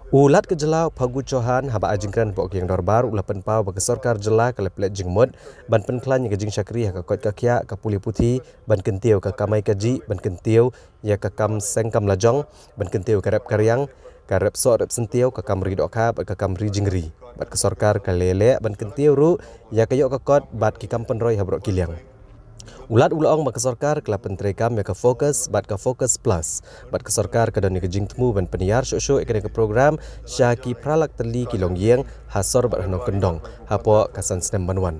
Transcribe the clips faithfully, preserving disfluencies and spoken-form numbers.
U Lat ka jylla Phagu Chauhan haba ai jingkren hapoh ka ïing dorbar u la pynpaw ba ka sorkar jylla ka la pynleit jingmut ban pynkhlaiñ ïa ka jingshakri ha ka koit ka khiah, ka pule puthi, ban kyntiew ka kamai kajih, ban kyntiew ïa ka kam seng kam lajong, ban kyntiew ka rep ka riang, ka rep soh rep syntiew, ka kam ri dohkha bad ka kam ri jingri. Bad ka sorkar ka la leh ban kyntiew ruh ïa ka ïoh ka kot bad ki kam pynroi ha baroh ki liang. U Lat u la ong ba ka sorkar ka la pyntreikam ïa ka FOCUS bad ka FOCUS Plus. Bad ka sorkar ka don ïa ka jingthmu ban pynïar shuh shuh ïa kane ka program sha ki phra lak tylli ki longïing ha sor bad ha nongkyndong hapoh ka san snem ban wan.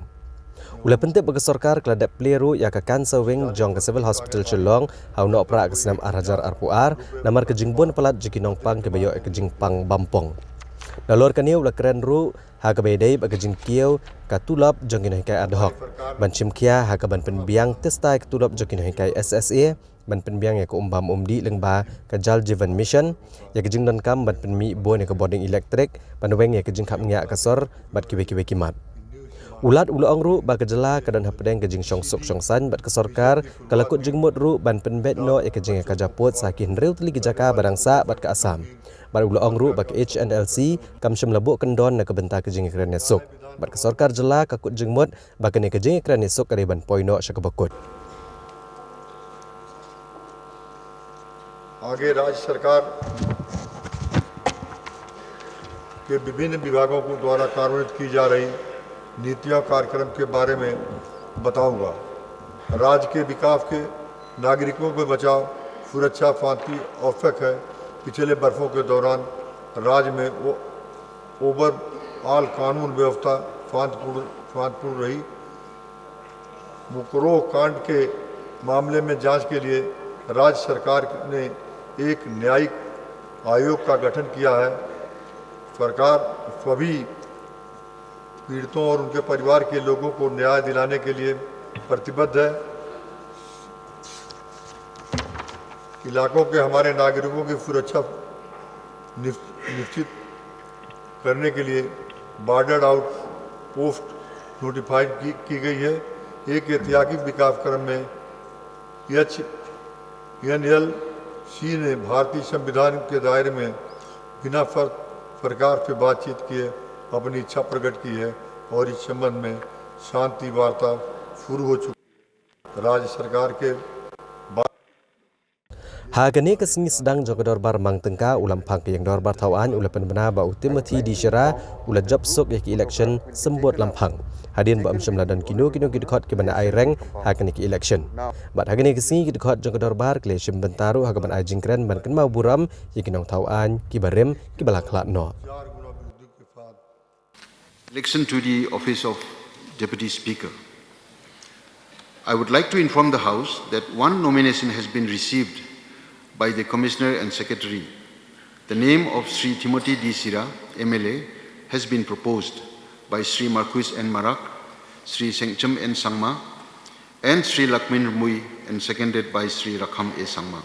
U la pyntip ba ka sorkar ka la dep plie ruh ïa ka cancer wing jong ka Civil Hospital Shillong ha u Nohprah ka snem ar hajar arphew ar, namar ka jingbun palat jong ki nongpang kiba ïoh ïa ka jingpang bampong. Nalor kane u la kren ruh ha kaba ïadei bad ka jingkiew ka tulop jong ki nonghikai ad hoc, ban shim khia ha kaban pynbiang test ïa ka tulop jong ki nonghikai S S A, ban pynbiang ïa ka um bam um dih lyngba ka Jal Jeevan Mission, ïa ka jingdonkam ban pynmih bun ïa ka bording elektrik, ban weng ïa ka jingkhapngiah ka sor bad kiwei kiwei ki mat. U Lat u la ong ruh ba ka jylla ka don hapdeng ka jingshong suk shong saiñ bad ka sorkar ka la kut jingmut ruh ban pynbeit noh ïa ka jingïakajia pud sha ki hynriew tylli ki jaka ba dang sah bad ka Assam. Bad u la ong ruh ba ka H N L C kam shym la buh kyndon na ka bynta ka jingïakren ïasuk. Bad ka sorkar jylla ka kut jingmut ba kane ka jingïakren ïasuk ka dei ban poi noh sha kaba kut. आगे राज्य सरकार के विभिन्न विभागों को द्वारा कार्यान्वित की जा रही नीतियों कार्यक्रम के बारे में बताऊंगा। राज्य के विकास के नागरिकों के बचाव सुरक्षा शांति आवश्यक है। पिछले वर्षों के दौरान राज्य में ओ-, ओवरऑल कानून व्यवस्था शांतिपूर्ण, शांतिपूर्ण रही। मुकरोह कांड के मामले में जांच के लिए राज्य सरकार ने एक न्यायिक आयोग का गठन किया है। सरकार सभी पीड़ितों और उनके परिवार के लोगों को न्याय दिलाने के लिए प्रतिबद्ध है। इलाकों के हमारे नागरिकों की सुरक्षा निश-, निश्चित करने के लिए बॉर्डर आउट पोस्ट नोटिफाइड की, की गई है। एक ऐतिहासिक विकास क्रम में एच एन एल सी ने भारतीय संविधान के दायरे में बिना शर्त सरकार से बातचीत किए अपनी इच्छा प्रकट की है और इस संबंध में शांति वार्ता शुरू हो चुकी है। राज्य सरकार के बा- Ha kane ka sngi sdang jong ka dorbar mang tyngka, u Lamphang ka ïing dorbar thaw aiñ u la pynbna ba u Timothy D Shira u la jop suk ïa ka election symbud Lamphang. Hadien ba ym shym la don kino kino ki dkhot kiban ai reng ha kane ka election. Bad ha kane ka sngi ki dkhot jong ka dorbar ki la shim bynta ruh ha kaban ai jingkren ban kynmaw burom ïa ki nongthaw aiñ kiba rim kiba la khlad noh. Election to the office of Deputy Speaker. I would like to inform the House that one nomination has been received by the Commissioner and Secretary. The name of Shri Timothy D Shira, M L A, has been proposed by Shri Marcuise N Marak, Shri Sengcham N Sangma, and Shri Lakmin Rymui, and seconded by Shri Rakham A Sangma,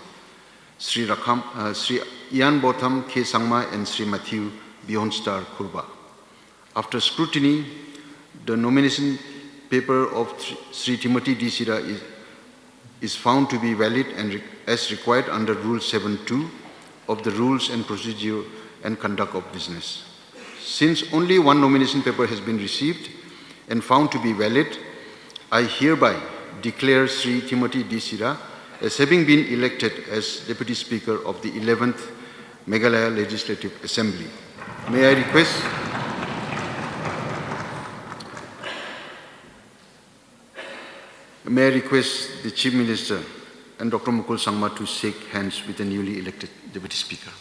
Shri Rakham, uh, Shri Ianbottham K Sangma, and Shri Matthew Bjornstar Khurbah. After scrutiny, the nomination paper of Shri Timothy D Shira is, is found to be valid and re-, as required under Rule seven two of the Rules and Procedure and Conduct of Business. Since only one nomination paper has been received and found to be valid, I hereby declare Shri Timothy D Shira as having been elected as Deputy Speaker of the eleventh Meghalaya Legislative Assembly. May I request, may I request the Chief Minister and Doctor Mukul Sangma to shake hands with the newly elected Deputy Speaker.